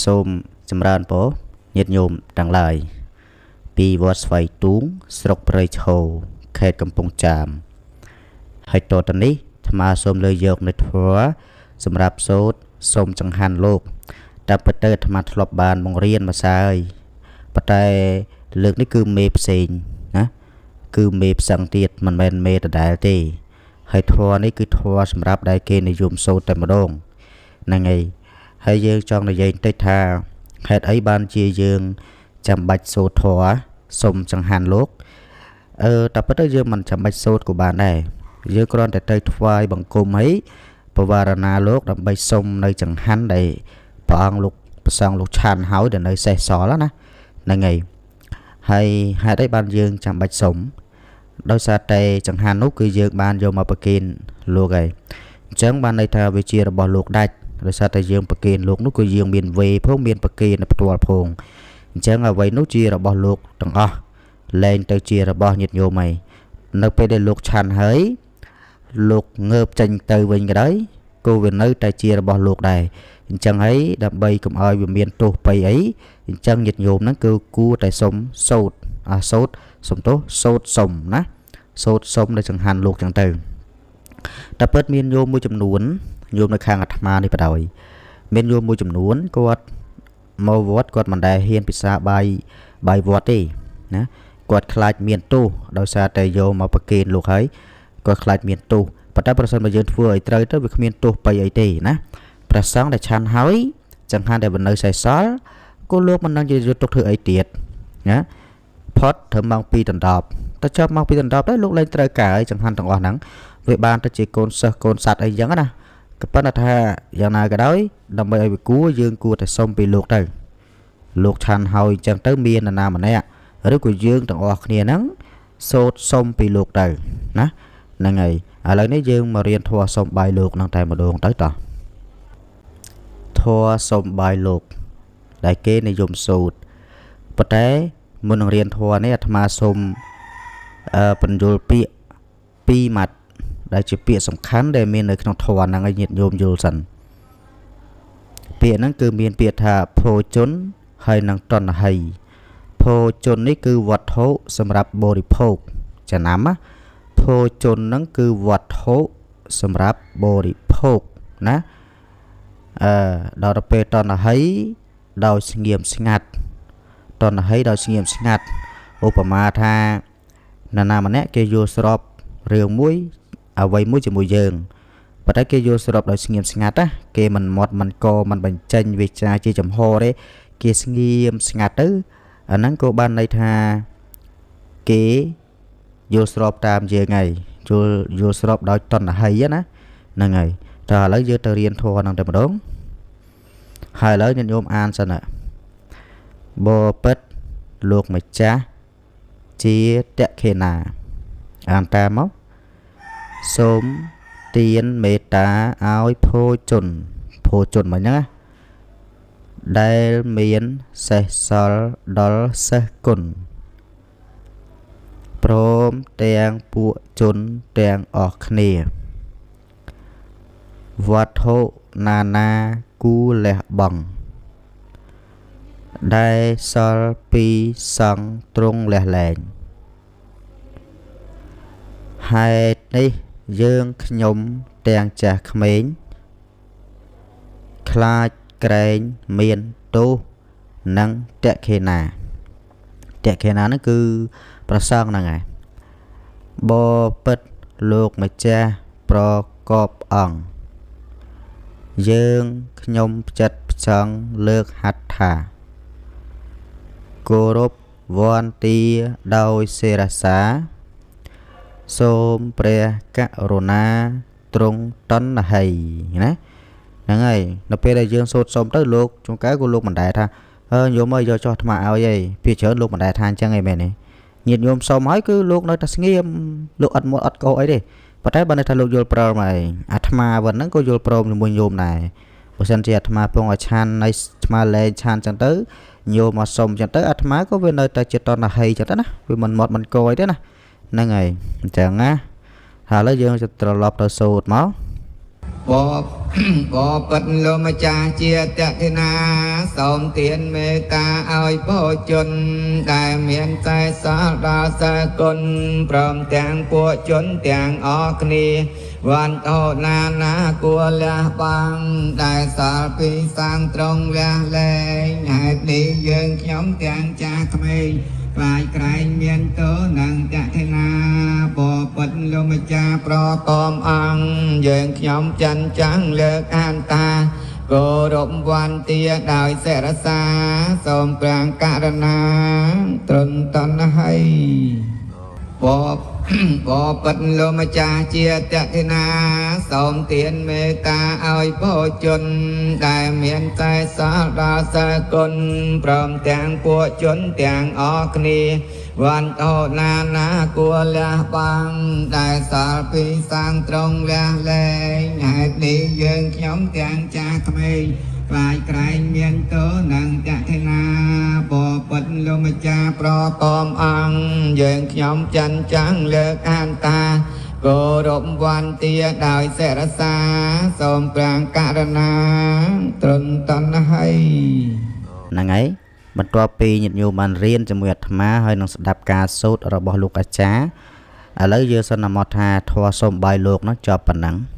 សូមចម្រើនពរញាតិញោមទាំងឡាយពីវត្តស្វាយទូងស្រុកព្រៃឈរខេត្តកំពង់ចាមហើយតទៅនេះអាត្មាសូមលើកយកនៅធម៌សម្រាប់សូត្រសូមចង្ហាន់លោកតែពិតទៅអាត្មាធ្លាប់បានបង្រៀនមកហើយប៉ុន្តែលើកនេះគឺមេផ្សេងណាគឺមេផ្សឹងទៀតមិនមែនមេដដែលទេហើយធម៌នេះគឺធម៌សម្រាប់ដែលគេនិយមសូត្រតែម្ដងហ្នឹងហើយហើយយើងចង់និយាយបន្តិចថាហេតុអីបានជាយើងចាំបាច់សូត្រធម៌សុំចង្ហាន់លោកតែពិតទៅយើងមិនចាំបាច់សូត្រក៏បានដែរយើងគ្រាន់តែទៅថ្វាយបង្គំហើយបវារណាលោកដើម្បីសុំនៅចង្ហាន់ដែលព្រះអង្គលោកប្រសងលោកឆាន់ហើយដែលនៅសេះសល់ណាហ្នឹងហើយហើយហេតុអីបានយើងចាំបាច់សុំដោយសារតែចង្ហាន់នោះគឺយើងបានយកមកប្រគេនលោកហើយអញ្ចឹងបានន័យថាវាជារបស់លោកដាច់ដោយសារតែយើងប្រគេនលោកនោះគឺយើងមានវេផងមានប្រគេនផ្ទាល់ផងអញ្ចឹងអ្វីនោះជារបស់លោកទាំងអស់លែងទៅជារបស់ញាតិញោមហើយនៅពេលដែលលោកឆាន់ហើយលោកងើបចេញទៅវិញក៏ដោយក៏វានៅតែជារបស់លោកដែរអញ្ចឹងហើយដើម្បីកុំឲ្យវាមានទោសបៃអីអញ្ចឹងញាតិញោមហ្នឹងគឺគួរតែសុំសូត្រសូត្រសុំទោសសូត្រសុំណាសូត្រសុំនៅចង្ហាន់លោកចឹងទៅតែពិតមានញោមមួយចំនួនញោមនៅខាងអាត្មានេះបដ ாய் មានញោមមួយចំនួនគាត់មកវត្តគាត់មិនដែលហ៊ានពិសាបាយវត្តទេណាគាត់ខ្លាចមានទោសដោយសារតែយកមកប្រគេនលោកហើយគាត់ខ្លាចមានទោសប៉ុន្តែប្រសិនបើយើងធ្វើឲ្យត្រូវទៅវាគ្មានទោសបៃអីទេណាព្រះសង្ឃដែលឆាន់ហើយចង្ហាន់ដែលបណ្នៅសេសសល់ក៏លោកមិនដឹងជាយកទុកធ្វើអីទៀតណាផុតត្រឹមម៉ោង2ដណ្ដប់តែចប់ម៉ោង2ដណ្ដប់ទៅលោកលែងត្រូវការហើយចង្ហាន់ទាំងអស់ហ្នឹងវាបានទៅជាកូនសិស្សកូនសត្វអីចឹងណាក៏ប៉ុន្តែថាយ៉ាងណាក៏ដោយដើម្បីឲ្យវាគួរយើងគួរតែសុំពីលោកទៅលោកឆាន់ហើយអញ្ចឹងទៅមាននរណាម្នាក់ឬក៏យើងទាំងអស់គ្នាហ្នឹងសូត្រសុំពីលោកទៅណាហ្នឹងហើយឥឡូវនេះយើងមករៀនធម៌សុំបាយលោកហ្នឹងតែម្ដងទៅតោះធម៌សុំបាយលោកដែលគេនិយមសូត្រប៉ុន្តែមុននឹងរៀនធម៌នេះអាត្មាសូមបញ្យល់ពាក្យពីរម៉ាត់ដែលជាពាក្យសំខាន់ដែលមាននៅក្នុងធម៌ហ្នឹងឲ្យញាតិញោមយល់សិនពាក្យហ្នឹងគឺមានពាក្យថាភោជនហើយនិងតណ្ហីភោជននេះគឺវត្ថុសម្រាប់បរិភោគចំណាំណាភោជនហ្នឹងគឺវត្ថុសម្រាប់បរិភោគណាដល់ទៅពេលតណ្ហីដោយស្ងៀមស្ងាត់តណ្ហីដោយស្ងៀមស្ងាត់ឧបមាថានរណាម្នាក់គេយល់ស្របរឿងមួយអ្វីមួយជាមួយយើងប៉ុន្តែគេយល់ស្របដោយស្ងៀមស្ងាត់ណាគេមិនមាត់មិនកមិនបញ្ចេញវាចាជាចំហទេគេស្ងៀមស្ងាត់ទៅអាហ្នឹងក៏បានន័យថាគេយល់ស្របតាមយើងហើយយល់ស្របដោយតណ្ហីណាហ្នឹងហើយតើឥឡូវយើងទៅរៀនធម៌ហ្នឹងតែម្ដងហើយឥឡូវញាតិញោមអានសិនណាបពិតលោកម្ចាស់ជាតខេណាអានតាមមកសូមទានមេត្តាឲ្យភោជនភោជនមកហ្នឹងណាដែលមានសេះសល់ដល់សេះគុណព្រមទាំងពួកជនទាំងអស់គ្នាវត្ថុនានាគួរលះបង់ដែលសល់ពីសង្ឃទ្រង់លះលែងហេតុនេះយើងខ្ញុំទាំងចាស់ក្មេងខ្លាចក្រែងមានទោសនិងតខេណាតខេណាហ្នឹងគឺប្រសងហ្នឹងហើយបពិតលោកម្ចាស់ប្រកបអង្គយើងខ្ញុំផ្ចិតផ្ចង់លើកហត្ថាគោរពវន្តាដោយសេរសាសូមព្រះករុណាទ្រង់តណ្ហីណាហ្នឹងហើយនៅពេលដែលយើងសូត្រសុំទៅលោកជួនកាលក៏លោកមិនដែលថាញោមអើយយកចោះអាត្មាឲ្យអីពីច្រើនលោកមិនដែលថាអញ្ចឹងឯងមែនទេញាតិញោមសុំហើយគឺលោកនៅតែស្ងៀមលោកអត់មាត់អត់កោអីទេប៉ុន្តែបើន័យថាលោកយល់ព្រមហើយអាត្មាវិញហ្នឹងក៏យល់ព្រមជាមួយញោមដែរបើសិនជាអាត្មាពងឲ្យឆានហើយអាត្មាលែងឆានអញ្ចឹងទៅញោមមកសុំអញ្ចឹងទៅអាត្មាក៏វានៅតែជាតណ្ហីអញ្ចឹងទៅណាវាមិនមាត់មិនកោអីទេណាហ្នឹងហើយអញ្ចឹងណាហើយឥឡូវយើងจะត្រឡប់ទៅសូត្រមក បបបិទ្ធលោកម្ចាស់ជាតតិណា សូមទានមេត្តាឲ្យពោជន ដែលមានតែសល់ដល់សគុណ ព្រមទាំងពួកជនទាំងអស់គ្នា វន្តោណាណាគួលះបាំង ដែលសល់ពីសាងត្រង់លះលែង។ ហេតុនេះយើងខ្ញុំទាំងចាស់ក្មេង ខ្លាចក្រែងមានទោនឹងតថនា បបិទ្ធលោកម្ចាស់ប្រកមអង្គ យើងខ្ញុំចិនចាំងលើកអានតាគោរពវន្តាដោយសិរសា សូមប្រាំងករណាត្រឹមតណ្ហៃ។ បបបិទ្ធលោកម្ចាស់ជាតតិណា សូមទានមេត្តាឲ្យពោជន ដែលមានតែសល់ដល់សគុណ ព្រមទាំងពួកជនទាំងអស់គ្នា វន្តោណាណាគួលះបាំង ដែលសល់ពីសាងត្រង់លះលែង។ ហេតុនេះយើងខ្ញុំទាំងចាស់ក្មេង ខ្លាចក្រែងមានទោនឹងតថនា បបិទ្ធលោកម្ចាស់ប្រកមអង្គ យើងខ្ញុំចិនចាំងលើកអានតាគោរពវន្តាដោយសិរសា សូមប្រាំងករណាត្រឹមតណ្ហៃ។ ហ្នឹងហើយ បន្ទាប់ពីញាតិញោមបានរៀនជាមួយអាត្មា ហើយនឹងស្ដាប់ការសូត្ររបស់លោកអាចារ្យ ឥឡូវយើងសន្មតថាធម៌សូមបាយលោកនោះចប់ប៉ុណ្ណឹង។